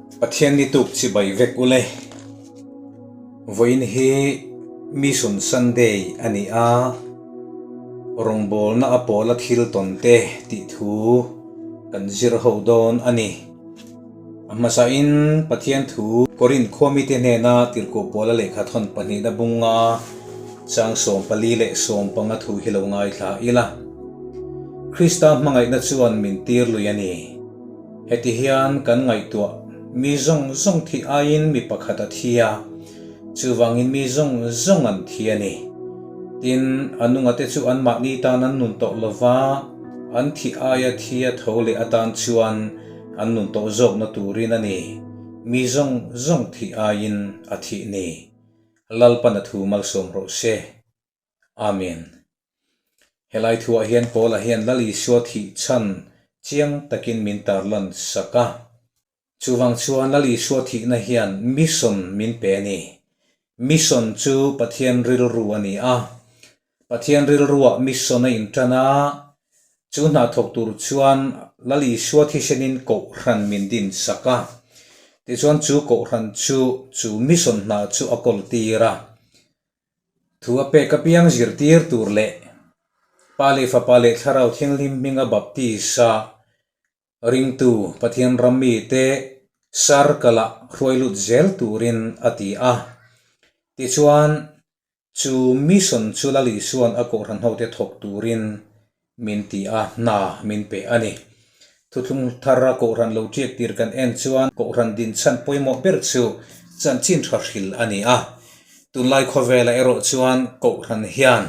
Pathian ni tuk chibai vek ule. Vawiin hi Mission Sunday a ni a, rawngbawlna a pawla thil tawn te tih thu kan zir ho dawn a ni. A hmasain Pathian thu Korinth khuamite hnena tirhkoh pawla lehkha thawn pahnihna bunga chang 14 leh 15 thu hi lo ngaithla ila. Krista hmangaihna chuan min tir lui a ni. Heti hian kan ngaihtuah, mi zawng zawng thih aiin mi pakhat a thi a, chuvangin mi zawng zawng an thi a ni. Tin, a nungate chu anmahni tan an nun tawh lo va, an thih aia thi a tho leh atan chuan an nun tawh zawkna turin a ni, mi zawng zawng thih aiin a thih ni. Lalpan a thu malsawm rawh se. Amen. Helai thuah hian Paula hian Lal Isua thih chhan chiang takin min tarlan sak a. Chuvang chuan Lal Isua thihna hian mission min pe a ni. Mission chu Pathian rilru a ni a. Pathian rilruah mission a intan a, chu hna thawk tur chuan Lal Isua thisenin kohhran min din sak a. Tichuan chu kohhran chu chu mission hna chu a kawl tir a. Thu a pek apiang zirtir tur leh Pa leh Fapa leh Thlarau Thianghlim hminga baptisa ringtu Pathian ram mite circle-ah hruai lut zel turin a ti a. Tichuan, chu mission chu Lal Isua'n a kohhran hote thawk turin min ti a, hna min pe a ni. Thuthlung thara kohhran lo ṭiak tir kan en chuan kohhran dinchhan pawimawh ber chu chanchin ṭha hril a ni a. Tunlai khawvelah erawh chuan kohhran hian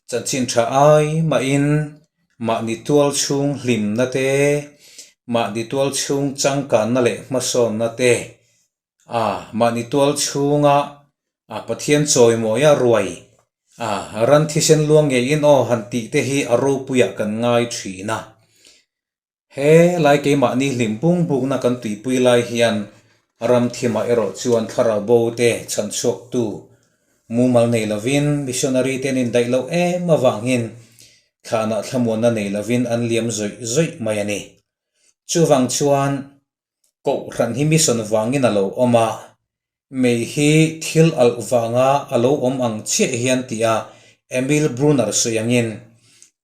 chanchin ṭha ai mahin mahni tual chhung hlimna te, mahni tual chhung changkanna leh hmasawnna te, A, mahni tual chhunga a Pathian chawimawia ruai a, ran thisen luang ngeiin aw han tih te hi a ropuiah kan ngai thin a. He lai keimahni hlim bung bukna kan tuipui lai hian ram thimah erawh chuan thlarau bo te chhan chhuaktu mumal nei lovin missionary te an indaih loh em avangin thlanah thlamuanna nei lovin an liam zawih zawih mai a ni. Chuvang chuan Kohhran hi mission vangin a lo awm a, mei hi thil alh vanga a lo awm ang chiah hian tia Emil Brunner sawi angin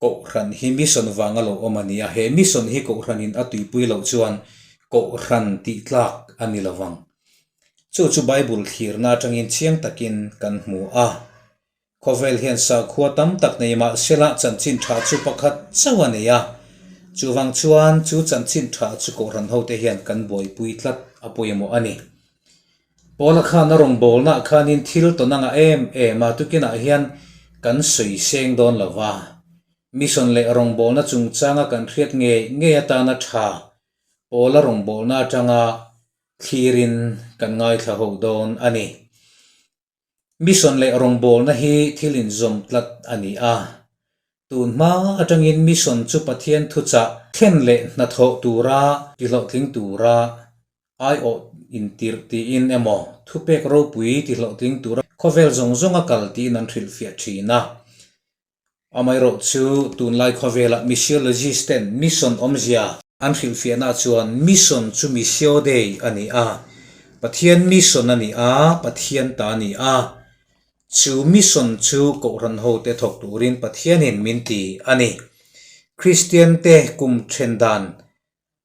Kohhran hi mission vanga lo awm a ni a, he mission hi Kohhranin a tuipui loh chuan Kohhran tih tlak a ni lo vang. Chu chu Bible thlirna atangin chiang takin kan hmu a. Khawvel hian sakhua tam tak nei mah sela chanchin tha chu pakhat chauh a nei a, chuvang chuan chu chanchin tha chu Kohhran hote hian kan buaipui tlat a pawimawh a ni. Paula khan a rawngbawlnaah khanin thil tawn anga em em a tukinah hian kan sawi seng dawn lo va, mission leh rawngbawlna chungchanga kan hriat ngei ngei atana tha Paula rawngbawlna atanga thlirin kan ngaithla ho dawn a ni. Mission leh rawngbawlna hi thil inzawm tlat a ni a. Tun hma atangin mission chu Pathian thuchah thlen leh hnathawh tura tihlawhtling tura aiawh intirh tiin emaw thupek ropui tihlawhtling tura khawvel zawng zawnga kal tiin an hrilhfiah thin a. Amaherawh chu tunlai khawvelah missiologist ten mission awmzia an hrilhfiahna chuan mission chu missio dei a ni a, Pathian mission a ni a, Pathian ta a ni a. Chu mission chu Kohhran hote thawk turin Pathianin min ti a ni. Kristian te kum then dan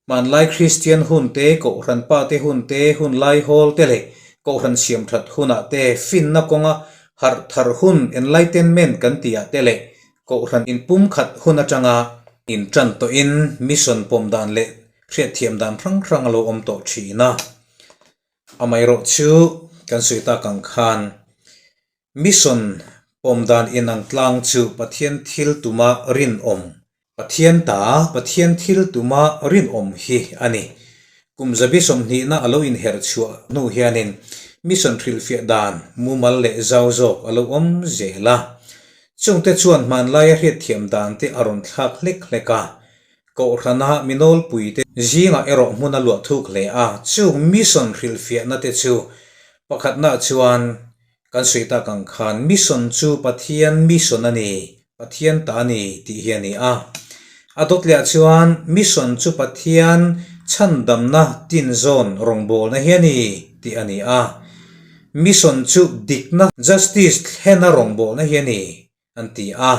Hmanlai Kristian hun te, Kohhran pate hun te, hun laihawl te leh Kohhran siamthat hunah te, finna kawnga harh thar hun, enlightenment, kan tihah te leh Kohhran inpumkhat hun atanga intan tawhin mission pawm dan leh hriatthiam dan hrang hrang a lo awm tawh thin a. Amaherawh chu kan sawi tak ang khan Mission pawm dan inang tlang chu Pathian thil tuma rinawm Pathian ta, Pathian thil tuma rinawm hi a ni. Kum zabi sawmhnihna a lo inherh chhuah hnu hianin mission hrilhfiah dan mumal leh zau zawk a lo awm zel a. Chungte chuan hmanlaia hriatthiam dan te a rawn thlak hlek hlek a. Kohhrana mi nawlpuite zingah erawh hmun a luah thuk hle a. Chung mission hrilhfiahna te chu pakhatna chuan Kan sawi tak ang khan mission chu Pathian mission a ni, Pathian ta a ni tih hi a ni a. A dawt leh ah chuan mission chu Pathian Chhandamna tinzawn rawngbawlna hi a ni tih a ni a. Mission chu dikna, justice, thlena rawngbawlna hi a ni an ti a.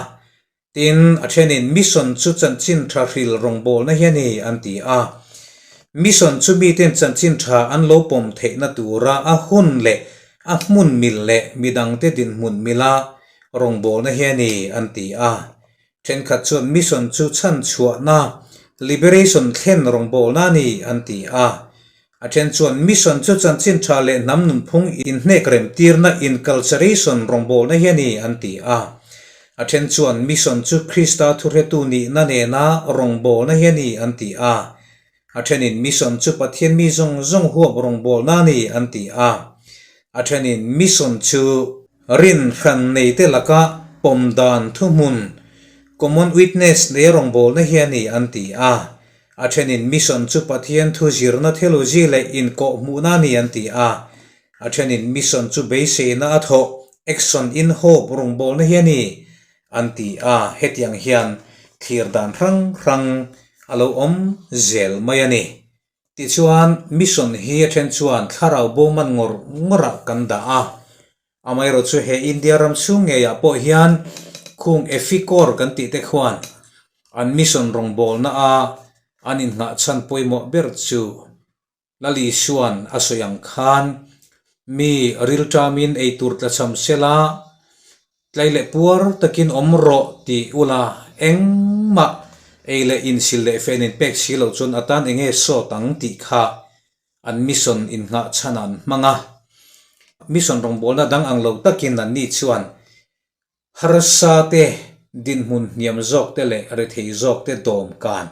Tin, a thenin mission chu chanchin tha hril rawngbawlna hi a ni an ti a. Mission chu miten chanchin tha an lo pawm theihna tura a hun leh a hmun mil leh midangte dinhmun mila rawngbawlna hi a ni an ti a. Thenkhat chuan mission chu chhanchhuahna, liberation, thlen rawngbawlna a ni an ti a. A then chuan mission chu chanchin tha leh hnam nunphung inhnek remtirna, inculturation, rawngbawlna hi a ni an ti a. A then chuan mission chu Krista thuhretu nihna nena rawngbawlna hi a ni an ti a. A thenin mission chu Pathian mi zawng zawng huap rawngbawlna a ni an ti a. A thenin mission chu rin hran neite laka pawm dan thuhmun, common witness, nei rawngbawlna hi a ni an ti a. A thenin mission chu Pathian thu zirna theology leh inkawhhmuhna a ni an ti a. A thenin mission chu beiseina a thawh, action in hope, rawngbawlna hi a ni an ti a, hetiang hian thlir dan hrang hrang a lo awm zel mai a ni. Tichuan, mission hi a then chuan thlarau bo man ngawr ngawrah kan dah a, amaherawh chu he India ram chhung ngeiah pawh hian khung Eficor kan tih te khuan an mission rawngbawlna a an innghah chhan pawimawh ber chu Lal Isuan a sawi ang khan mi rilṭamin ei tur tlachham sela, tlai leh puar takin awm rawh tih ula engmah ei leh insil leh fen in pek si loh chuan atan enge sawt ang tih kha an mission innghah chhan an hmang a. Mission rawngbawlna dang ang lo takin anni chuan harsa te, dinhmun hniam zawk te leh rethei zawk te dawm kan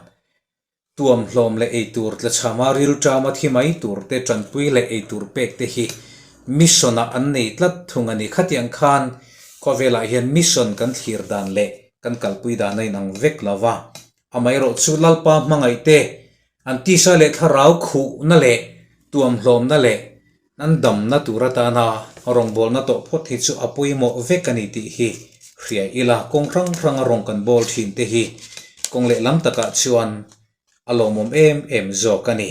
Tuamhlawm leh eitur tlachhama rilṭama thi mai tur te ṭanpui leh eitur pek te hi mission ah an nei tlat thung a ni. Khatiang khan khawvelah hian mission kan thlir dan leh kan kalpui dan a inang vek lo va. Amaherawh chu Lalpa hmangaih te, an tisa leh thlarau khuhna leh tuamhlawmna leh an damna tur atana rawngbawlna tawh phawt hi chu a pawimawh vek a ni tih hi hria ila, kawng hrang hranga rawng kan bawl thin te hi kawng lehlam takah chuan a lawmawm em em zawk a ni.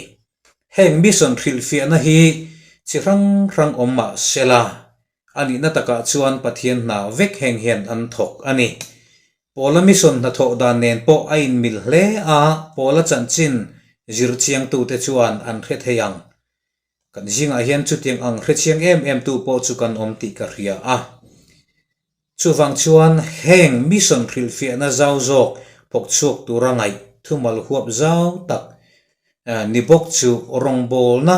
Heng mission hrilhfiahna hi chi hrang hrang awm mah sela, a nihna takah chuan Pathian hna vek heng hian an thawk a ni. Paula mission hnathawh dan nen pawh a inmil hle a, Paula chanchin zirchiangtute chuan an hre thei ang. Kan zingah hian chutiang ang hrechiang em em tu pawh chu kan awm tih ka hria a. Chuvang chuan heng mission hrilhfiahna zau zawk phawk chhuak tura ngaih thumal huap zau tak ni bawk chu rawngbawlna,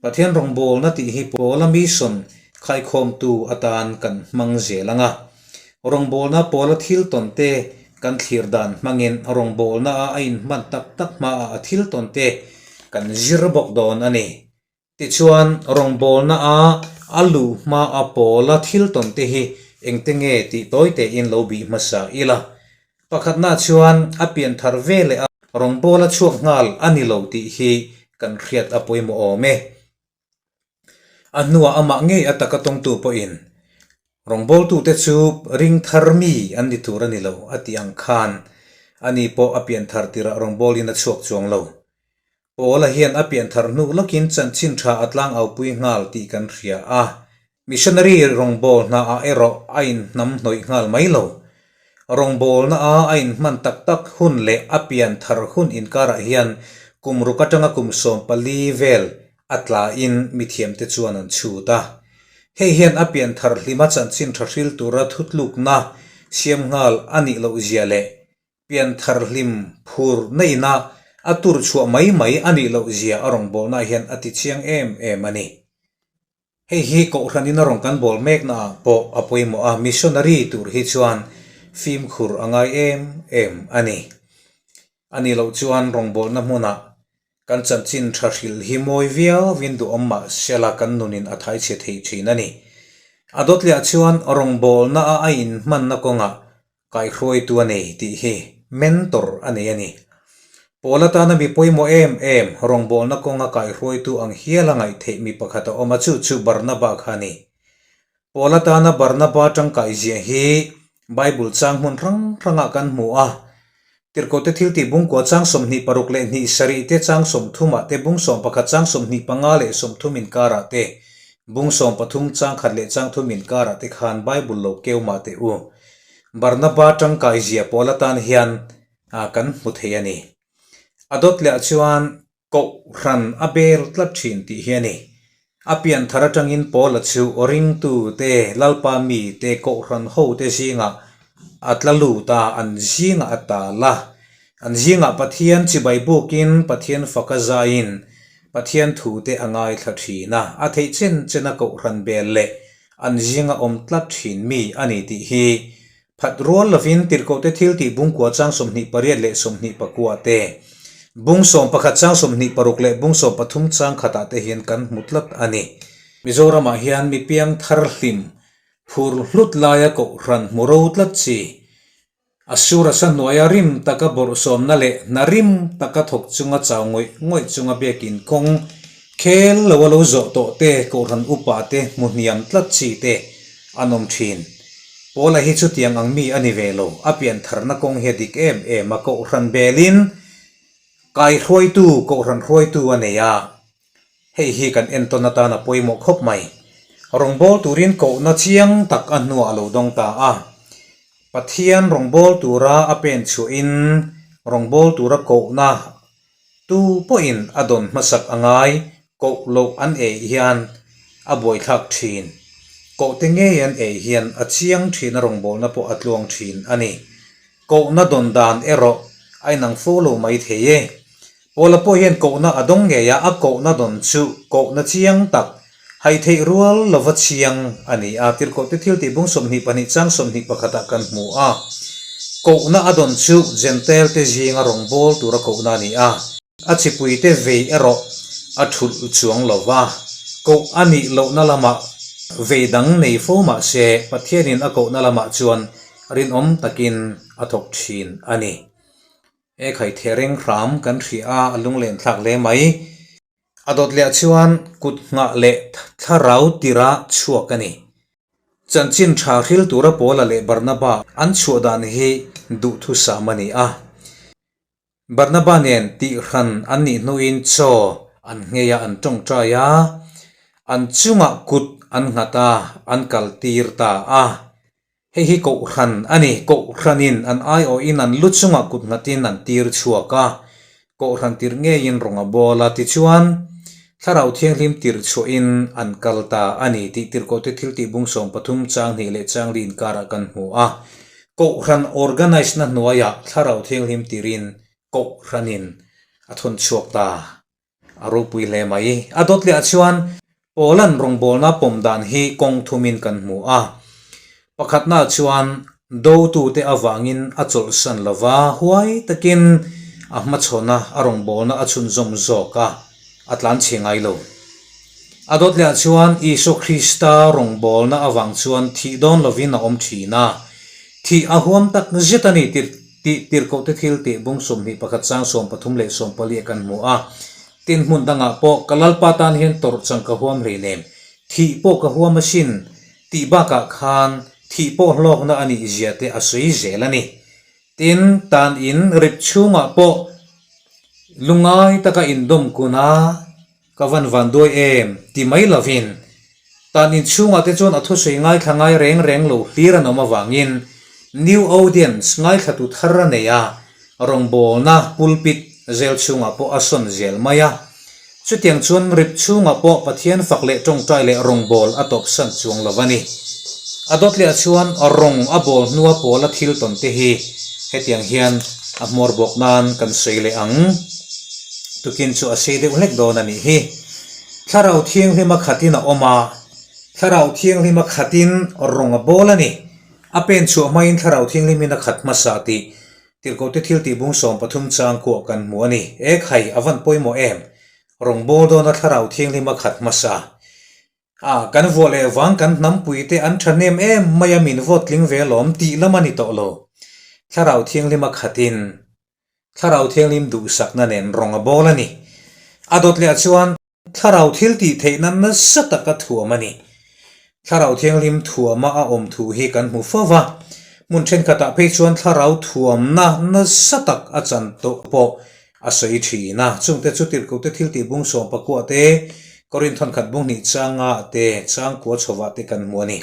Pathian rawngbawlna tih hi Paula mission khaikhawmtu atan kan hmang zel ang a. Rawngbawlna Paula thil tawn te kan thlir dan hmangin rawngbawlna a a inhman tak tak hmaah a thil tawn te kan zir bawk dawn a ni. Tichuan, rawngbawlna a a luh hma a Paula thil tawn te hi engte nge tih tawi tein lo bih hmasa ila. Pakhatna chuan a pian thar ve leh a rawngbawla chhuak nghal a ni lo tih hi kan hriat a pawimawh awm e. A hnuah amah ngei a taka tawngtu pawhin rawngbawltute chu ring thar mi an ni tur a ni lo a tih ang khan ani pawh a pian thar tirah rawngbawlin a chhuak chuang lo. Paula hian a pian thar hnu lawkin chanchin tha a tlang aupui nghal tih kan hria a, Missionary rawngbâwl hnaah erawh a inhnam hnawih nghal mai lo. Rawngbâwlna a a inhman tak tak hun leh a pian thar hun inkarah hian kum ruk atanga kum 14 vel a tlain mithiamte chuan an chhut a. Hei hian a pian thar hlima chanchin tha hril tura thutlukna siam nghal a nih loh zia leh pian thar hlim phur na ina a tur chhuah mai mai a nih loh zia a rawngbâwlna hian a ti chiang em em a ni. Hei hi Kohhranin a rawn kan bawl mekna ah pawh a pawimawh a, missionary tur hi chuan fimkhur a ngai em em a ni. A nih loh chuan rawngbawlna hmunah kan chanchin tha hrilh hi mawi viauin duhawm mah sela kan nunin a thaichhe thei thin a ni. A dawtliah chuan rawngbawlna a a inhmanna kawngah Kaihruaitu a nei tih hi mentor a nei a ni. Pawl atana mi pawimawh em em, rawngbawlna kawnga kaihruaitu ang hial a ngaih theih mi pakhat a awm a, chu chu Barnaba kha a ni. Pawl atana Barnaba tangkai ziah hi Bible chang hmun hrang hrangah kan hmu a. Tirhkohte thiltih bungkua chang 26 leh hnih sarih te chang 30 ah te bung 11 chang 25 leh 30 inkarah te bung 13 chang khat leh chang thum inkarah te khan Bible lo keu mah teh u. Barnaba tangkai zia pawl atan hian kan hmu thei a ni. A dawt leh ah chuan Kohhran a bel tlat thin tih hi a ni. A pian thar atangin Paula chu ringtu te, Lalpa mi te, Kohhran ho te zingah a tla lut a, an zingah a tal a. An zingah Pathian chibai bukin Pathian faka zaiin Pathian thu te a ngaithla thin a, a theih chen chen a Kohhran bel leh an zinga awm tlat thin mi a ni tih hi Phat rual lovin tirhkohte thil tih bungkua chang 28 leh 29 te, bung 11 chang 26 leh bung 13 chang khatah te hian kan hmu tlat a ni. Mizoramah hian mi piang thar hlim phur hlut laia kohhran hmu ro tlat chi, a sur a sa hnuaia rim taka bawrhsawmna leh hna rim taka thawk chunga chau ngawih ngawih chunga biakin kawng khel lo a lo zawh tawh te kohhran upa te hmu hniam tlat chi te an awm thin. Paula hi chutiang ang mi a ni ve lo, a pian tharna kawng hi a dik em em a, kohhran belin kai hruaitu, kohhran hruaitu a nei a, hei hi kan entawn atan a pawimawh khawp mai. Rawngbâwl turin kohna chiang tak a hnuah a lo dawng ta a, Pathian rawngbâwl tura a pen chhuahin rawngbâwl tura kohna Tu pawhin a dawn hmasak a ngai, koh loh an ei hian a buaithlak thin. Kohte ngei an ei hian a chiang thin a rawngbawlna pawh a tluang thin a ni. Kohna dawn dan erawh a inang fo lo mai thei e. Paula pawh hian kohna a dawng ngei a, a kohna dawn chu kohna chiang tak, hai theih rual lova chiang a ni a. Tirhkohte thil tih bung 22 chang 21 ah kan hmu a. Kohna a dawn chu Jentail te zinga rawngbâwl tura kohna a ni a. A chipuite vei erawh a thulh chuang lo va, koh a nih lohna lamah vei dang nei fo mah se Pathianin a kohna lamah chuan rinawm takin a thawk thin a ni. He khaitheh reng hram kan hria a, a lunglen thlak hle mai. A dawt leh chuan kut nghah leh thlarau tira chhuak a ni. Chanchin tha hril tura Paula leh Barnaba an chhuah dan hi duhthusam a ni a. Barnaba nen tihhran an nih hnuin chaw an nghei a, an tawngtai a, an chungah kut an nghat a, an kaltir ta a. Hei hi Kohhran a ni. Kohhranin an aiawhin an lu chungah kut nghatin an tir chhuak a, Kohhran tirh ngeiin rawng a bawl a, tichuan Thlarau Thianghlim tirh chhuahin an kal ta a ni tih Tirhkohte Thiltih bung 13 chang hnih leh chang li inkarah kan hmu a. Kohhran organise na hnuaiah Thlarau Thianghlim tirhin Kohhranin a thawn chhuak ta. A ropui hle mai. A dawt leh ah chuan Poland rawngbawlna pawm dan hi kawng thumin kan hmu a. Pakhatna chuan dotute avangin a chawlhsan lova huai takin a hmachhawn a, a rawngbawlna a chhunzawm zawk a, a tlanchhe ngai lo. A dawt leh ah chuan Isua Krista rawngbawlna avang chuan thih dawn lovin a awm thin a, thih a huam tak zet a ni tih Tih tirhkohte thil tih bung 21 chang 13 leh 14 ah kan hmu a. Tin hmun dangah pawh ka Lalpa tan hian tawrh chang ka huam hleinem, thih pawh ka huam asin tih bakah khan thih pawh hlawkna a nih zia te a sawi zel a ni. Tin, tan in rip chhungah pawh lungai taka indawm kun a, Ka van van duai em? ti mai lovin tan inchhungah te chuan a thusawi ngaithla ngai reng reng lo hlir an awm avangin new audience ngaithlatu thar a nei a, rawngbawlna pulpit zel chhungah pawh a sawn zel mai a. Chutiang chuan rip chhungah pawh Pathian fak leh tawngtai leh rawngbâwl a tawpsan chuang lo a ni. A dawt leh ah chuan rawng a bawl hnua pawla thil tawn te hi hetiang hian a hmawr bawk nan kan sawi leh ang. Tukin chu a sei deuh hlek dawn a nih hi. Thlarau Thianghlima khatin a awm a, Thlarau Thianghlima khatin rawng a bawl a ni. A pen chhuah hmain Thlarau Thianghlimin a khat hmasa tih Tirhkohte thil tih bung 13 chang kuah kan hmu a ni. E khai, a van pawimawh em? Rawng bawl dawna Thlarau Thianghlima khat hmasa. A, kan vuah leh vang kan hnampuite an thahnem em mai a min vote tling ve alawm tih lam a ni tawh lo. Thlarau Thianghlima khatin Thlarau Thianghlim duhsakna nen rawng a bawl a ni. A dawt leh ah chuan Thlarau thil tih theihna nasa taka thuam a ni. Thlarau Thianghlim thuama a awm thu hi kan hmu fo va. Hmun thenkhatah phei chuan thlarau thuamna nasa tak a chan tawh pawh a sawi thin a. Chungte chu Tirhkohte thiltih bung sawm pakua te, Korinth thawnkhat bung hnih changa te, changkua chhovah te kan hmu a ni.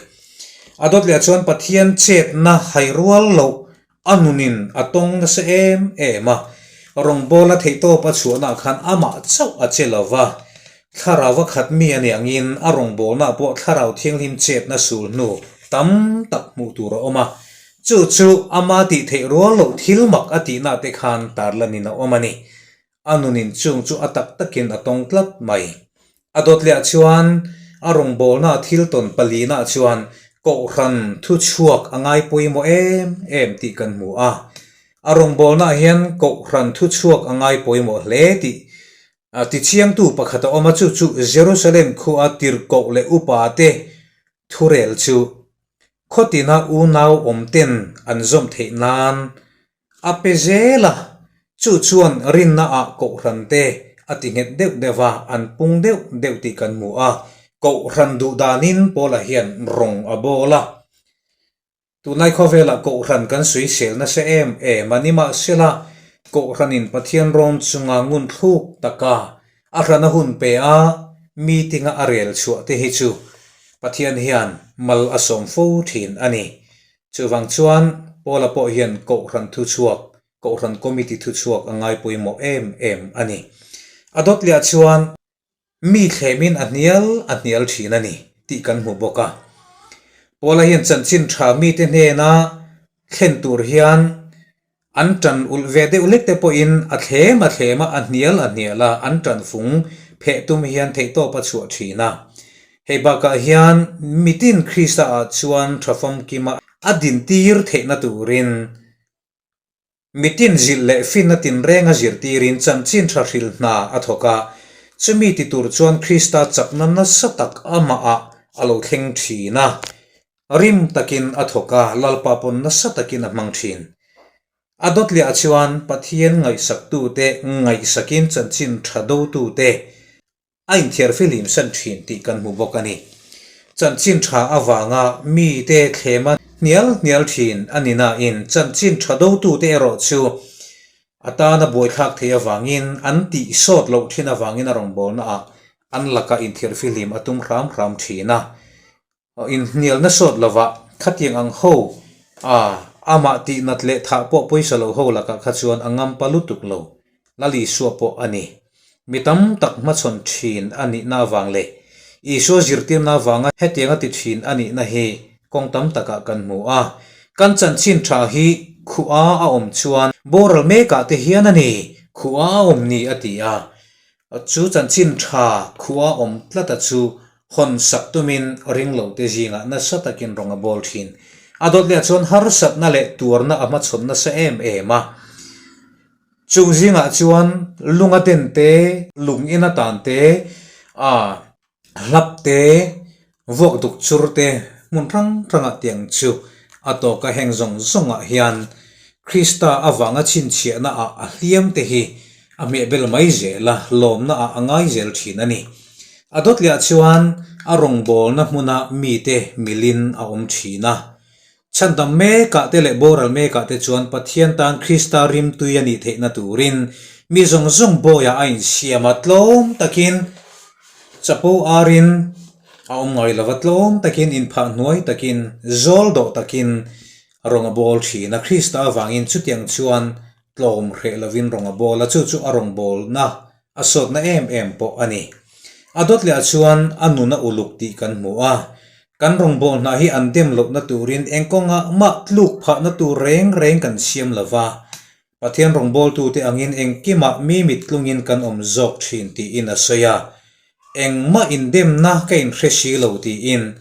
A dawt leh chuan Pathian chetna hai rual loh A nunin a tawng nasa em em a, rawngbawla theihtawp a chhuahnaah khan amah chauh a che lo va, thlarau a khat mi a nih angin a rawngbawlnaah pawh thlarau thianghlim chetna sul hnu tam tak hmuh tur a awm a, chu chu ama tih theih rual loh thil mak a tihnaah te khan tarlanin a awm a ni. A nunin chung chu a tak takin a tawng tlat mai. A dawt leh ah chuan a rawngbawlna thil tawn palina chuan Kohhran thuchhuak a ngai pawimawh em em tih kan hmu a. A rawngbawlnaah hian Kohhran thuchhuak a ngai pawimawh hle tih tichiangtu pakhat a awm a, chu chu Jerusalem khua tirhkoh leh upa te thurel chu khawtina unau awmten an zawm theih nan A pe zel a, chu chuan rinna ah kohhran te a ti nghet deuh deuh a, an pung deuh deuh tih kan hmu a, kohhran duh danin Paula hian rawng a bawl a. Tunlai khawvelah kohhran kan suisel nasa em em a, nimahsela kohhranin Pathian rawn chunga ngun thluk taka a hrana hun pe a, meeting-a a rel chhuah te hi chu Pathian hian mal a sawm fo thin a ni. Chuvang chuan Paula pawh hian Kohhran thuchhuak, Kohhran Committee thuchhuak a ngai pawimawh em em a ni. A dawt leh ah chuan mi thlemin a hnial a hnial thin a ni tih kan hmu bawk a. Paula hian chanchin tha mite hnena thlen tur hian An ṭan ulh ve deuh lek te pawhin a thlem a thlem a, a hnial a hnial a, an ṭan fung pheh tum hian theihtawp a chhuah ṭhin a. Hei bakah hian mitin Krista ah chuan ṭha famkima a dintir theihna turin mitin zilh leh finna tinrenga zirtirin chanchin ṭha hril hna a thawk a, chumi ti tur chuan Krista chakna nasa tak amahah a lo thleng ṭhin a. Rim takin a thawk a, Lalpa pawn nasa takin a hmang thin. A dawtliah chuan Pathian ngaihsaktute ngaihsakin chanchin tha dotute a inthiar fihlim san thin tih kan hmu bawk a ni. Chanchin tha avanga mite thlema hnial hnial thin a ni nain chanchin tha dotute erawh chu a tana buaithlak thei avangin an tih sawt loh thin avangin a rawngbawlnaah an laka inthiar fihlim a tum hram hram thin a. Inhnialna sawt lovah khatiang ang ho a, amah tihnat leh thah pawh pawisa lo ho lakah kha chuan a ngampa lutuk lo. Lal Isua pawh a ni. Mi tam tak hmachhawn thin a nihna avang leh Isua zirtirna avanga hetiang a ti thin a nihna hi kawng tam takah kan hmu a. Kan chanchin tha hi khuh-a a awm chuan boral mekah te hian a ni, khuh-a a awm ni a ti a. Chu chanchin tha khua awm tlata chu hawn sak tumin ringlote zingah nasa takin rawng a bawl thin. A dawt leh chuan harsatna leh tuarna a hmachhawn nasa em em a. Chung zingah chuan lunga den te, lung ina tan te, a Hlap te, vuak duk chur te hmun hrang hrangah tiang chu a tawk a heng zawng zawngah hian Krista avanga chhinchhiahna ah a hliam te hi a hmehbel mai zel a, lawmna ah a ngai zel thin a ni. A dawtliah chuan a rawngbawlna hmuna mite milin a awm thin a. Chhandam mekah te leh boral mekah te chuan Pathian tan Krista rimtui a nih theihna turin mi zawng zawng bawiah a insiam a, tlawm takin chapo arin a awm ngai lo va, tlawm takin inphah hnuai takin zawl dawh takin rawng a bawl thin a, Krista avangin chutiang chuan tlawm hreh lovin rawng a bawl a, chu chu a rawngbawlna A sawtna em em pawh a ni. A dawt leh ah chuan a nun a uluk tih kan hmu a. Kan rawngbawlh hna hi an dem lohna turin eng kawngah mah tluk phahna tur reng reng kan siam lo va. Pathian rawngbawltute angin engkimah mi mittlungin kan awm zawk thin tiin a sawi a. Engmah indemna ka inhre si lo tiin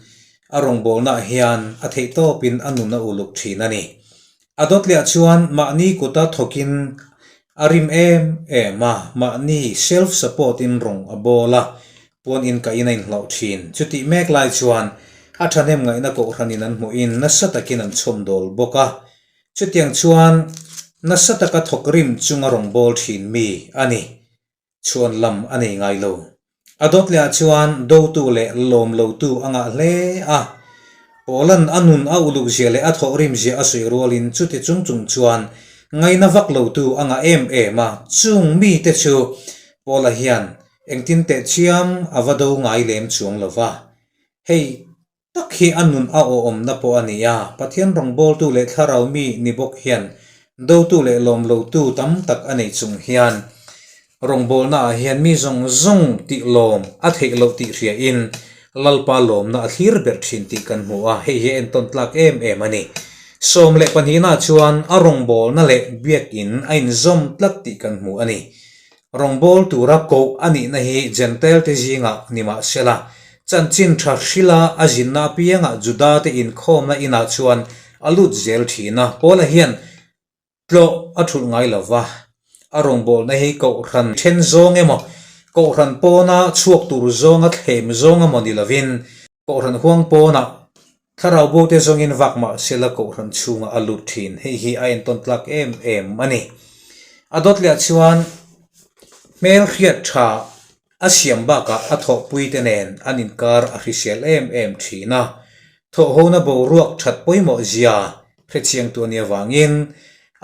a rawngbawlnaah hian a theihtawpin a nun a uluk thin a ni. A dawt leh ah chuan mahni kuta thawkin A rim em em a, mahni self support in rawng a bawl a, puan in ka in a inhlauh thin. Chutih mek lai chuan a thahnem ngaihna kohhran in an hmuh in nasa takin an chhawm dawl bawk a. Chutiang chuan nasa taka thawk rim chunga rawng bawl thin mi a ni. Chhuan lam a nei ngai lo. A dawt leh ah chuan dotu leh lawm lotu a ngah hle a. Paula'n a nun a uluk zia leh a thawhrim zia a sawi rualin chuti chung chung chuan ngaina vak lotu a ngah em em a, chung mite chu Paula hian engtin teh chiam a va do ngai lem chuang lo va. Hei tak hi a nun a awhawmna pawh a ni a, Pathian rawngbawltu leh thlarau mi ni bawk hian dotu leh lawmlotu tam tak a nei chung hian rawngbawlnaah hian mi zawng zawng tih lawm a theih loh tih hriain Lalpa lawmna a thlir ber thin tih kan hmu a, hei hi a entawn tlak em em a ni. 12 na chuan a rawngbawlna leh biakin a inzawm tlat tih kan hmu a ni. Rawngbâwl tura koh a nihna hi Jentail-te zingah ni mah sela, chanchin ṭha hrila a zinna apiangah Juda-te inkhawmna inah chuan a lut zel ṭhin a. Paula hian tlawh a ṭhulh ngai lo va, a rawngbâwlna hi kohhran ṭhen zawng emaw, kohhran pawna chhuak tur zawnga thlem zawng emaw ni lovin, kohhran huang pawnah thlarau bote zawngin vak mah sela kohhran chhungah a lut thin. Hei hi a entawn tlak em em a ni. A dawt leh chuan hmel hriat tha a siam bakah a thawhpuite nen an inkar a hrisel em em thin a. Thawhhona boruak that pawimawh zia hrechiangtu a nih avangin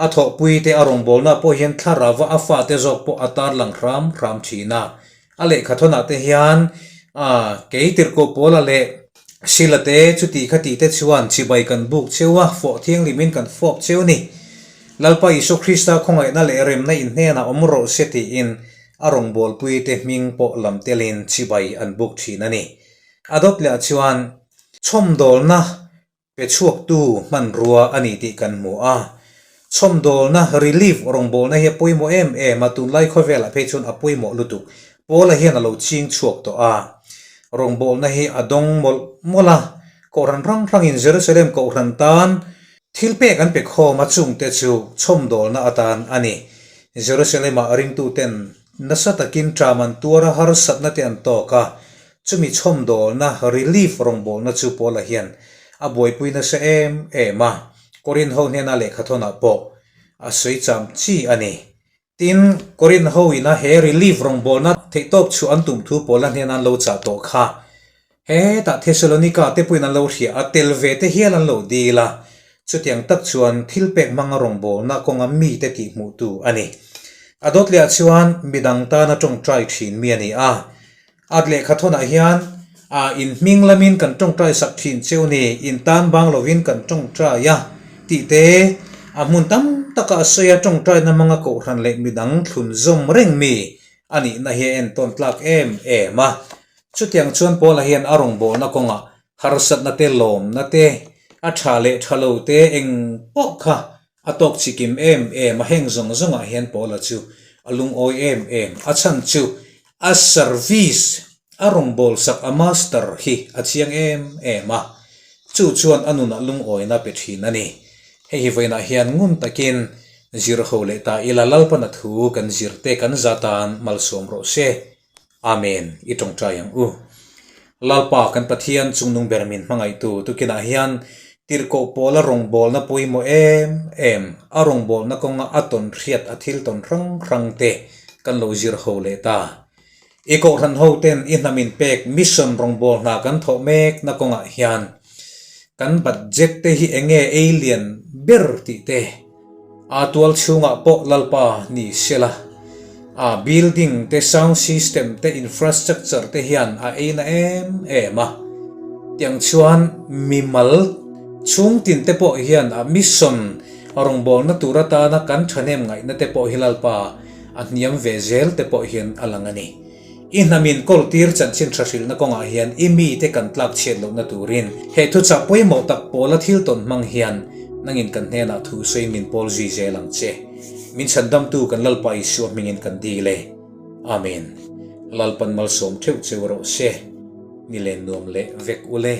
a thawhpuite a rawngbawlna pawh hian thlarauva a fate zawk pawh a tarlang hram hram thin a. A lehkhathawnah te hian kei tirhkoh pawla leh Sila te chuti khati te chuan chibai kan buk cheu a, fawh thianghlimin kan fawp cheu ni. Lalpa Isua Krista khawngaihna leh remna in hnenah awm rawh se tiin a rawngbawlpuite hming pawh lam telin chibai an buk thin a ni. A dawt leh ah chuan chhawmdawlna Pe chhuaktu hmanrua a ni tih kan hmu a. Chhawmdawlna, relief, rawngbawlna hi a pawimawh em em a, tunlai khawvelah phei chuan a pawimawh lutuk. Paula hian a lo ching chhuak tawh a. Rawngbawlna hi a dawng mawlh mawlh a. Kohhran hrang hrangin Jerusalem kohhran tan thil pek an pe khawm a, chungte chu chhawmdawlna atan a ni. Jerusalem-ah ringtuten nasa takin ṭam an tuar a, harsatna te an tawk a. Chumi chhawmdawlna, relief, rawngbawlna chu Paula hian a buaipui nasa em em a, Korinth ho hnena lehkhathawnah pawh a sawi cham chi a ni. Tin, Korinth ho ina he relief rawngbawlna theihtawp chhuah an tum thu Paula hnena an lo chah tawh kha hetah Thessalonika te pawhin an lo hria a, tel ve te hial an lo dil a, chutiang tak chuan thilpek hmanga rawngbawlna kawnga mite tihhmuhtu a ni. A dawt lehah chuan midang tana tawngtai thin mi a ni a, A lehkhathawnah hian a in hming lamin kan tawngtai sak thin cheu ni, in tan bang lovin kan tawngtai a tih te, a hmun tam taka a sawi a tawngtaina hmanga kohhran leh midang thlun zawm reng mi a nihna hi a entawn tlak em em a. Chutiang chuan Paula hian a rawngbawlna kawngah harsatna te, lawmna te, a tha leh tha lo te eng pawh kha A tawk chikim em em a, heng zawng zawngah hian Paula chu a lungawi em em. A chhan chu a service, a rawngbâwl sak a master hi a chiang em em a, chu chuan a nunah lungawina pe thin a ni. Hei hi vawiinah hian ngun takin zir ho leh ta ila Lalpana thu kan zir te kan za tan malsawm rawh se. Amen, i tawngtai ang u. Lalpa kan Pathian chungnung ber min hmangaihtu tukinah hian tirhkoh pawla rawngbawlna pawimawh em em, a rawngbawlna kawnga a tawn hriat a thil tawn hrang hrang te kan lo zir ho leh ta. I kohhran ho ten i hnam inpek mission rawngbawlhna kan thawh mekna kawngah hian kan budget te hi enge ei lian ber tih te, A tual chhungah pawh Lalpa ni sela, a building te, sound system te, infrastructure te hian a ei na em em a. Tiang chuan mimal chhungtin te pawh hian a mission rawngbawlna tur atana kan thahnem ngaihna te pawh hi Lalpa a hniam ve zel te pawh hian a lang a ni. I hnamin kawltir chanchin tha hrilhna kawngah hian i mite kan tlak chhiat lohna turin he thuchah pawimawh tak pawla thil tawn hmang hian nangin kan hnenah thu sawi min pawl zui zel ang che. Min chhandamtu kan Lalpa Isua hmingin kan dil e. Amen. Lalpan malsawm theuh cheu rawh se. Ni len nuam leh vek ule.